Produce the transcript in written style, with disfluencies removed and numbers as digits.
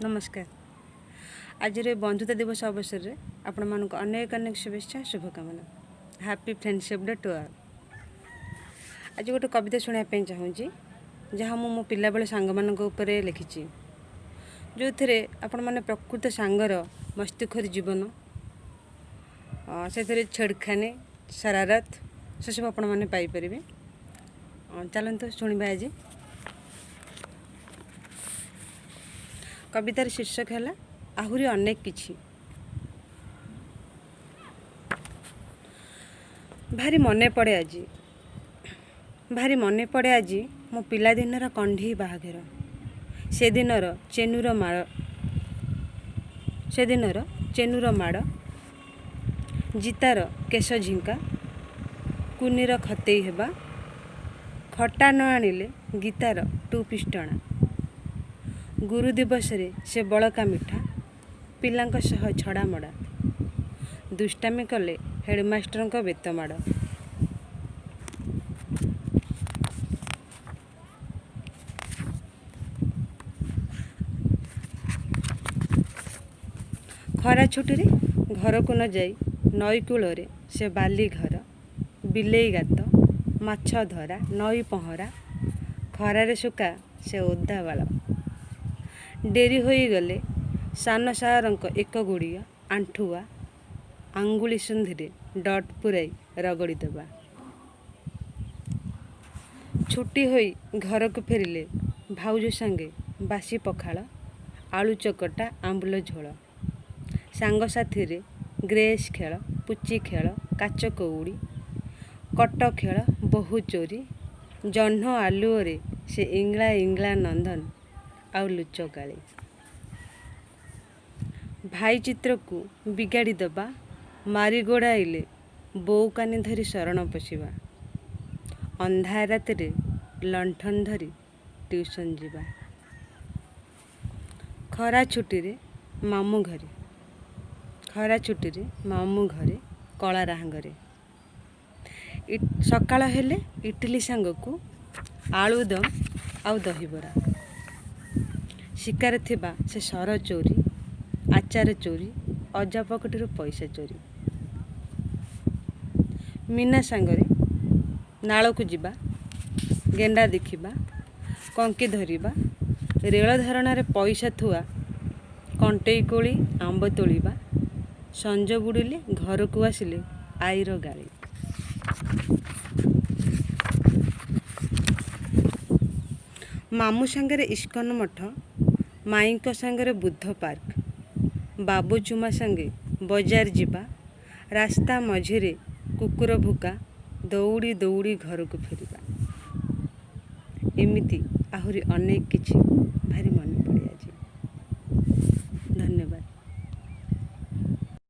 ନମସ୍କାର। ଆଜିର ଏ ବନ୍ଧୁତା ଦିବସ ଅବସରରେ ଆପଣମାନଙ୍କୁ ଅନେକ ଅନେକ ଶୁଭେଚ୍ଛା, ଶୁଭକାମନା। Happy friendship day to all. ଆଜି ଗୋଟେ କବିତା ଶୁଣିବା ପାଇଁ ଚାହୁଁଛି, ଯାହା ମୁଁ ମୋ ପିଲାବେଳ ସାଙ୍ଗମାନଙ୍କ ଉପରେ ଲେଖିଛି, ଯେଉଁଥିରେ ଆପଣମାନେ ପ୍ରକୃତ ସାଙ୍ଗର ମସ୍ତିଖୋର ଜୀବନ, ସେଥିରେ ଛେଡ଼ଖାନି, ଶରାରତ, ସେସବୁ ଆପଣମାନେ ପାଇପାରିବେ। ଚାଲନ୍ତୁ ଶୁଣିବା ଆଜି। କବିତାର ଶୀର୍ଷକ ହେଲା ଆହୁରି ଅନେକ କିଛି। ଭାରି ମନେ ପଡ଼େ ଆଜି, ଭାରି ମନେ ପଡ଼େ ଆଜି ମୋ ପିଲାଦିନର କଣ୍ଢେଇ ବାହାଘର, ସେଦିନର ଚେନୁର ମାଳ, ସେଦିନର ଚେନୁର ମାଡ଼, ଜିତାର କେଶ ଝିଙ୍କା, କୁନିର ଖତେଇ ହେବା, ଖଟା ନ ଆଣିଲେ ଗୀତାର ଟୁ ପିସ୍ ଟଣା, ଗୁରୁ ଦିବସରେ ସେ ବଳକା ମିଠା, ପିଲାଙ୍କ ସହ ଛଡ଼ାମଡ଼ା, ଦୁଷ୍ଟାମି କଲେ ହେଡ଼ମାଷ୍ଟରଙ୍କ ବେତ ମାଡ଼। ଖରା ଛୁଟିରେ ଘରକୁ ନ ଯାଇ ନଈକୂଳରେ ସେ ବାଲି ଘର, ବିଲେଇ ଗାତ, ମାଛ ଧରା, ନଈ ପହଁରା, ଖରାରେ ଶୁଖା ସେ ଓଦା ବାଳ। ଡେରି ହୋଇଗଲେ ସାନ ସାରଙ୍କ ଏକ ଗୁଡ଼ିଆ ଆଣ୍ଠୁଆ ଆଙ୍ଗୁଳି ସନ୍ଧିରେ ଡଟ୍ ପୂରାଇ ରଗଡ଼ି ଦେବା। ଛୁଟି ହୋଇ ଘରକୁ ଫେରିଲେ ଭାଉଜ ସାଙ୍ଗେ ବାସି ପଖାଳ, ଆଳୁ ଚକଟା, ଆମ୍ବୁଲ ଝୋଳ, ସାଙ୍ଗସାଥିରେ ଗ୍ରେସ୍ ଖେଳ, ପୁଚି ଖେଳ, କାଚ କଉଡ଼ି, କଟ ଖେଳ, ବୋହୂ ଚୋରି, ଜହ୍ନ ଆଲୁଅରେ ସେ ଇଙ୍ଗଳା ଇଙ୍ଗଳା ନନ୍ଦନ ଆଉ ଲୁଚକାଳି। ଭାଇ ଚିତ୍ରକୁ ବିଗାଡ଼ି ଦେବା, ମାରି ଗୋଡ଼ାଇଲେ ବୋଉ କାନି ଧରି ଶରଣ ପଶିବା, ଅନ୍ଧାର ରାତିରେ ଲଣ୍ଠନ ଧରି ଟ୍ୟୁସନ୍ ଯିବା। ଖରା ଛୁଟିରେ ମାମୁଁ ଘରେ, ଖରା ଛୁଟିରେ ମାମୁଁ ଘରେ କଳାରାହାଙ୍ଗରେ ସକାଳ ହେଲେ ଇଟିଲି ସାଙ୍ଗକୁ ଆଳୁଦମ ଆଉ ଦହିବରା, ଶିକାର ଥିବା ସେ ସର ଚୋରି, ଆଚାର ଚୋରି, ଅଜା ପକେଟରୁ ପଇସା ଚୋରି। ମୀନା ସାଙ୍ଗରେ ନାଳକୁ ଯିବା, ଗେଣ୍ଡା ଦେଖିବା, କଙ୍କି ଧରିବା, ରେଳ ଧାରଣାରେ ପଇସା ଥୁଆ, କଣ୍ଟେଇ କୋଳି ଆମ୍ବ ତୋଳିବା, ସଞ୍ଜ ବୁଡ଼ିଲେ ଘରକୁ ଆସିଲେ ଆଈର ଗାଳି। ମାମୁଁ ସାଙ୍ଗରେ ଇସ୍କନ ମଠ, ମାଇଁଙ୍କ ସାଙ୍ଗରେ ବୁଦ୍ଧ ପାର୍କ, ବାବୁ ଚୁମା ସାଙ୍ଗେ ବଜାର ଯିବା, ରାସ୍ତା ମଝିରେ କୁକୁର ଭୁକା, ଦୌଡ଼ି ଦୌଡ଼ି ଘରକୁ ଫେରିବା। ଏମିତି ଆହୁରି ଅନେକ କିଛି ଭାରି